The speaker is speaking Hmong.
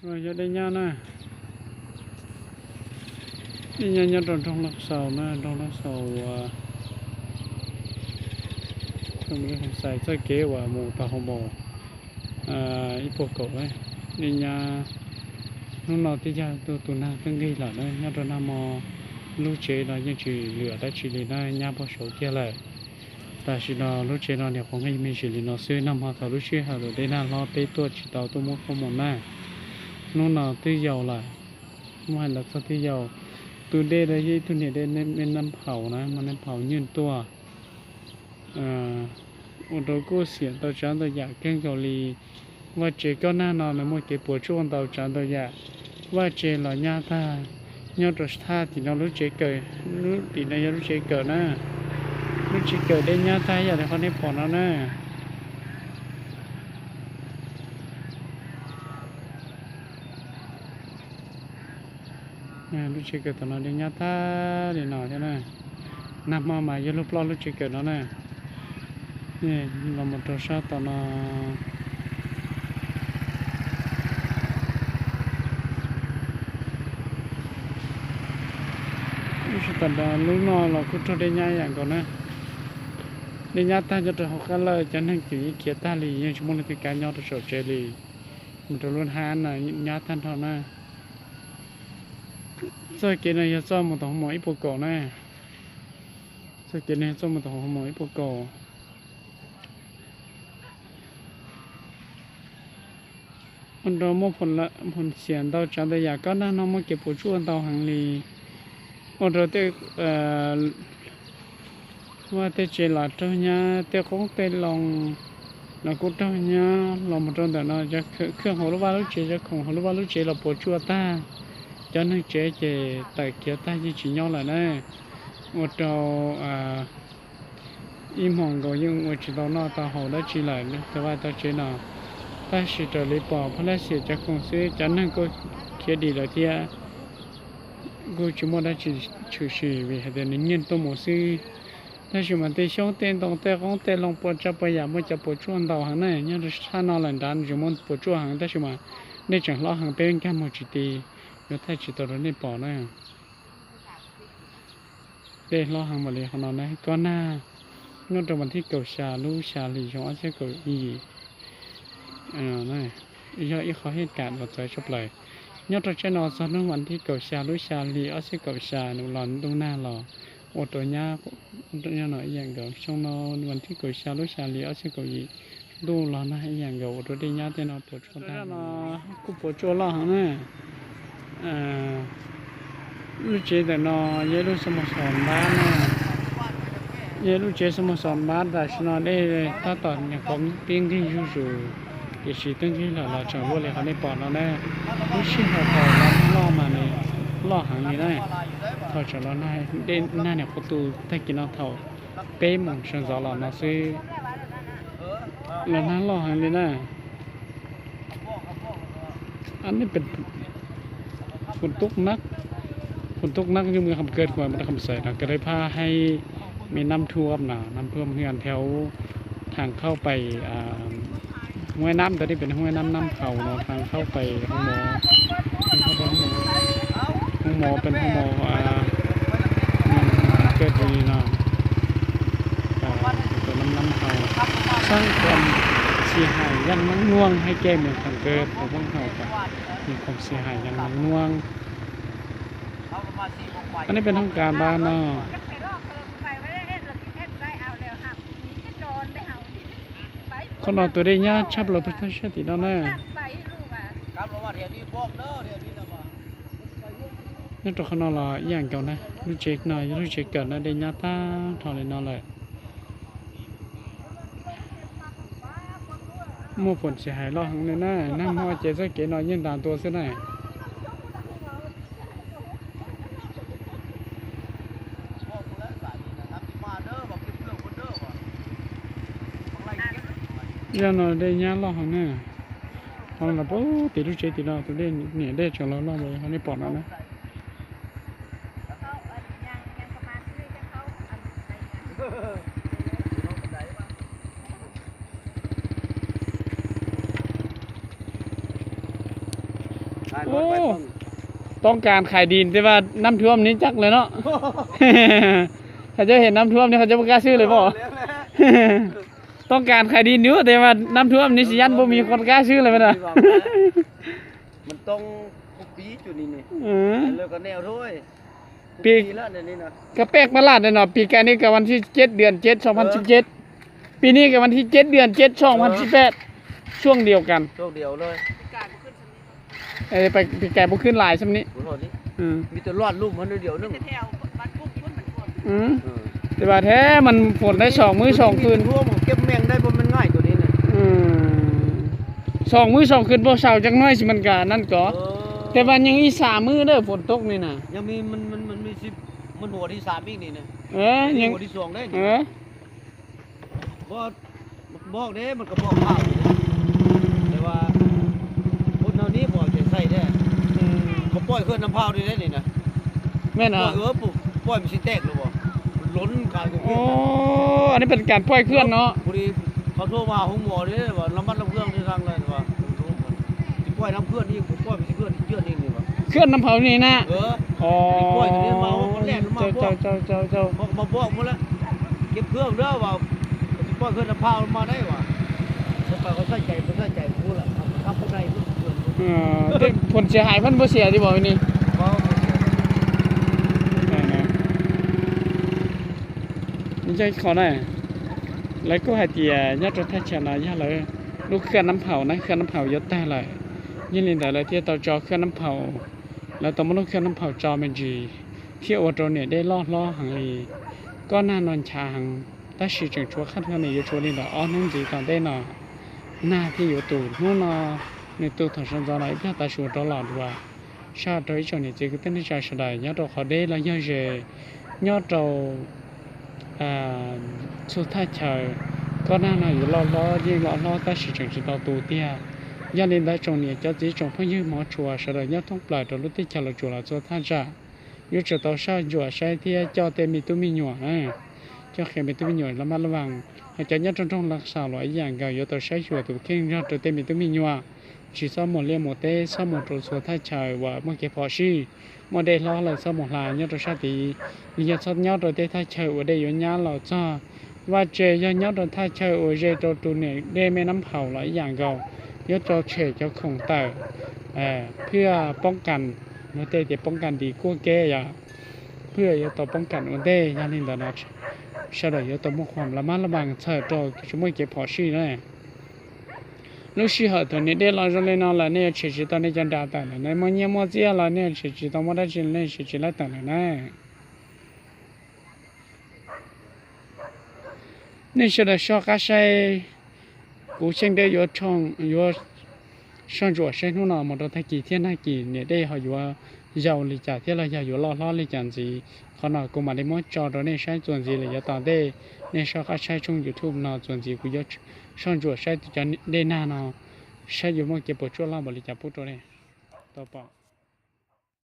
Yog dej nyab na, dej nyab nyob rau nroog Laj Xaus na, nroog Laj Xaus uas xais txoj kev uas mus tau hauv maus ib puas kaum. Dej nyab hnub no twb yog tus nag twb nqig lawm na, nyob rau nag hmo lub tsev no yeej tsis lwm dab tsi li na, nyab puag saud kiag lawm. Tam sim no lub tsev no niam qhuav nqig me ntsis li no xwb, nag hmo thaum lub sij hawm dej nag hlob peb tuaj tsis tau tuaj muab khaub maus na. Hnub no twb yau lawm, muab hais los txog twb yau. Tus dej no yog ib tug niam dej me Nab Phaus na, mas Nab Phaus nyuj tuaj ua rau kuj xiam ntau tsav ntau yam kawg nkaus li. Vaj tsev koj nag no nws muaj kev puas tsuaj ntau tsav ntau yam. Vaj tsev los nyab tag, nyob rau thaj tim no lub tsev kawm, lub tim no yog lub tsev kawm na. Lub tsev kawm dej nyab tag ib yam li qhov nej pom no na. Lub tsev kawm tom no dej nyab tag li no thiab na. Nag hmo mas yuav luag ploj lub tsev kawm no na. Los mus rau sab tom no. Lub sij hawm lub no los kuj raug dej nyab ib yam nkaus na. Dej nyab tag nyob rau hauv qab lawj, cov neeg twb khiav tag li, yeej tsis muaj leej twg kav nyob rau saum tsev li. Mus rau lub hab no nyab tag nrho na. Txoj kev no yog txoj mus tom hoo maum ib puas kaum na. Txoj kev no yog txoj mus tom hoo maum ib puas kaum. Ua rau muaj phoom xiam ntau tsav ntau yam, koj nag no muaj kev puas tsuaj ntau heev li. Ua rau tej, ua tej tsev los raug nyab, tej qoob tej loo los kuj raug nyab. Los mus rau ntawm no, khwj hauv lub vaj lub tsev, cov khoom hauv lub vaj lub tsev los puas tsuaj tag. Cov neeg tsev ces tawm khiav tag yeej tsis nyob lawm na. Ua rau ib hmos nkaus yeej ua tsis tau noj tau haus dab tsi lawm rau vaj rau tsev no. Tab sis raws li pom phab laj xiam cov khoom xwb, cov neeg kuj khiav dim lawm thiab. Kuj tsis muaj dab tsi tshwm sim vim hais tias nws nyiag tuaj mus xwb. Tab sis mas tej xyoob tej ntoo tej qoob tej loo puas tsav puas yam muaj cov puas tsuaj ntau heev na, nyob rau sab no lawm nrad nws tseem muaj puas tsuaj heev, tab sis mas dej tseem hlob heev peb nkag mus tsis ti, yuav thaij tsis tau rau nej pom na. Dej hlob heev mam li qhov no na, kob nag nyob rau vas thib kaum xya lub xya hli xyoo ob txhiab kaum yim. Yog ib qho hej kam uas txawv tshaj plaws. Nyob rau tsab no txog hnub vas thib kaum xya lub xya hli ob txhiab kaum xya nws los ntuj nag los ua rau nyab no ib yam nkaus. Xyoo no vas thib kaum xya lub xya hli ob txhiab kaum yim ntuj los nag ib yam nkaus ua rau dej nyab tej no puas tsuaj tag no. Kuj puas tsuaj loj heev na. Lub tsev ntawm no yog ib lub xab mos xos npab na, yog ib lub tsev xab mos xos npab. Tam sim no dej tab tom nyuam qhuav pib nqig zuj zus, tiam sis twb nqig lawm los tseem luaj li qhov nej pom no na. Lub sij hawm thaum los loj mas nws loj heev li na. Thaum tseem los nag, dej nag nyuam qhuav tu tag kis no thaum peb moos sawv ntxov los no xwb, los nag loj heev li na. Phun tub nab, phun tub nab yeej muaj qhov kawg, kuv muaj qhov xaim no kawg li phab haib, me nab thuam no, nab thuam hwj an thiau thaj khauj pais, hub nab ntawd peb hub nab nab haus no thaj khauj pais hoo mov, hoo mov peb hoo mov kawg li no. Tus nab nab haus, xab khoom xis hais yeej nab nuaj hais ke me khoom kawg tus nab haus, me khoom xis hais yeej nab nuaj. Aneb peb hoob kas npab no. Qhov no tus dej nyab tshaj plaws pes tag siab tim no na. Nyob rau qhov no los ib yam nkaus na, lub tsev no yog lub tsev kawm na, dej nyab tag nrho li no lawm. Muaj phoom xis hais loj heev li na, nag hmo ces txoj kev no yeej ntas ntua xwb na. Zaj no dej nyab loj heev na. Qhov no los puag tim lub tsev tim no tus dej, niam dej tseem los loj npaum li qhov nej pom no na. Ub,ต้องการขายดิน แต่ว่าน้ำท่วมนี่จักเลยเนาะ เขาเจ้าเห็นน้ำท่วมนี่เขาเจ้าบ่กล้าซื้อเลยบ่ ต้องการขายดินอยู่ แต่ว่าน้ำท่วมนี่สิย่านบ่มีคนกล้าซื้อเลยแม่นบ่ มันต้องทุกปีจุดนี้นี่ เออ แล้วก็แนวด้วย ปี ปีแล้วเดี๋ยวนี้นะ ก็แปลกประหลาดเลยเนาะ ปีกายนี่ก็วันที่เจ็ดเดือนเจ็ดสองพันสิบเจ็ด ปีนี้ก็วันที่เจ็ดเดือนเจ็ดสองพันสิบแปด ช่วงเดียวกัน ช่วงเดียวเลย เออ ไปปีกายบ่ขึ้นหลายช่ำนี้ บ่เท่านี้ อืม มีแต่ลอดลุ่มมันเดียวนึง อืม เออ แต่ว่าแท้มันฝนได้สองมื้อสองคืน ท่วมเก็บแมงได้บ่แม่นง่ายตัวนี้นะ อืม สองมื้อสองคืนบ่เซาจักหน่อยสิมันก็นั่นก็ เออ แต่ว่ายังอีกสามมื้อเด้อฝนตกนี่นะ ยังมีมันมันมันมีสิบ มันหัวที่สามอีกนี่นะ เออ อันนี้ ยัง หัวที่สองได้นี่ เออ บ่ บอกเด้ มันก็บอกข่าวอยู่เด้ แต่ว่าคนเฮานี้บ่เอาใจใส่เด้ อืม เขาปล่อยเขื่อนน้ำพาวนี่ได้นี่นะ แม่นเหรอ ปล่อย เออ ปุ๊บ ปล่อยมันสิแตกหรือบ่ มันล้นกลายเป็นเขื่อนนะ โอ้ อันนี้เป็นการปล่อยเขื่อนเนาะ พอดีเขาโทรมาหาห้องหมอเด้ว่าระมัดระวังเดินทางเลยว่า สิปล่อยน้ำเขื่อนอีก ผมปล่อยมันสิเขื่อนอีกเจือนอีกนี่ว่า เขื่อนน้ำพาวนี่นะ เออ อ๋อ สิปล่อยตัวนี้มาว่ามันแล่นลงมา เจ้า บอก เจ้า เจ้า เจ้า เจ้า เขาก็มาบอกหมดแล้ว เก็บเครื่องเด้อว่า สิปล่อยเครื่องนำพามันมาได้วะ แล้วไปเขาใส่ใจบ่ใส่ใจกูล่ะ ครับข้างในมันเกิน เออ แต่ผลเสียหายมันบ่เสียติบ่นี่ บ่ บ่เสีย นี่เจ้าของน่ะ lawv kuj hais tias nyob rau thaj chaw no yog lawv lub khaj nab phaum na, khaj nab phaum yuav tag lawm, yog li ntawd lawv thiaj tau tso khaj nab phaum, lawv tau muab lub khaj nab phaum tso me ntsis, thiaj ua rau niam dej loj hlob heev li. Koj nag no nchav heev, tab sis tseem tshuav qhab thaj ni yuav tshuav li ntawm ob hnub ntxiv tom ntej no, nag thiaj yuav tus. Hnub no nws tu thaum sawv ntxov no ib pliag tav su rov los dua. Saj rau ib tsoom niam txiv kwv tij neej tsa sawv daws nyob rau qhov deb los yog ze, nyob rau txhua thaj chaw, koj nag no yuav loj hlob yeej loj hlob tab sis tseem tsis tau tu tiag. Yog li ntawd tsoom niam cov txiv tsoom phooj ywg hmov tshua sawv daws nyob thoob plaws rau lub teb chaws Los Tsuas los txhua thaj tsam, yuav tsum tau saj ntsuam saib thiab coj tej me tub me nyuam, coj qhia me tub me nyuam laj mab laj vaas. Hos cov nyob rau nroog Las Xaus los ib yam nkaus yuav tau saib xyuas tus kheej nrog rau tej me tub me nyuam, tsis txhob mus liaj mus teb, txhob mus rau txhua thaj chaw uas muaj kev phom sij, muaj dej hlob lawm txhob mus hla nyob rau sab tid, los yog txhob nyob rau tej thaj chaw uas dej yuav nyab los txog. Vaj tse yog nyob rau thaj chaw uas ze rau tus niam dej me nab phaum los ib yam nkaus, yuav tau tshem cov khoom tawm, phwj poob kas, luag tej tias poob kas dim kuaj kev yom, phwj yuav tau poob kas ua ntej. Yog li ntawd no sawv daws yuav tau muaj qhuam laj mab laj vaas txhawm rau tsis muaj kev phom sij na. Lub sij hawm thaum niam dej los zoo li no lawm nej yuav tshem tsis tau nej cov nra tawm lawm, nej muaj nyiaj muaj txiaj los nej yuav tshem tsis tau muaj dab tsi, nej tshem tsis laib tawm lawm na. Nej sawv daws soj qab saib, kuv Xyeej Dawb yuav, yuav soj ntsuam saib hnub no mus rau tag kis thiab nag kis niam dej ho yuav yau li cas thiab los yog yuav loj hlob li cas ntxiv. Qhov no kuv mam li muab tso rau nej saib txuas ntxiv lawm yav tom ntej. Nej soj qab saib tshooj YouTube no txuas ntxiv kuv yuav soj ntsuam saib cov dej nag no, saib yuav muaj kev puas tsuaj loj npaum li cas pub rau nej tau pom.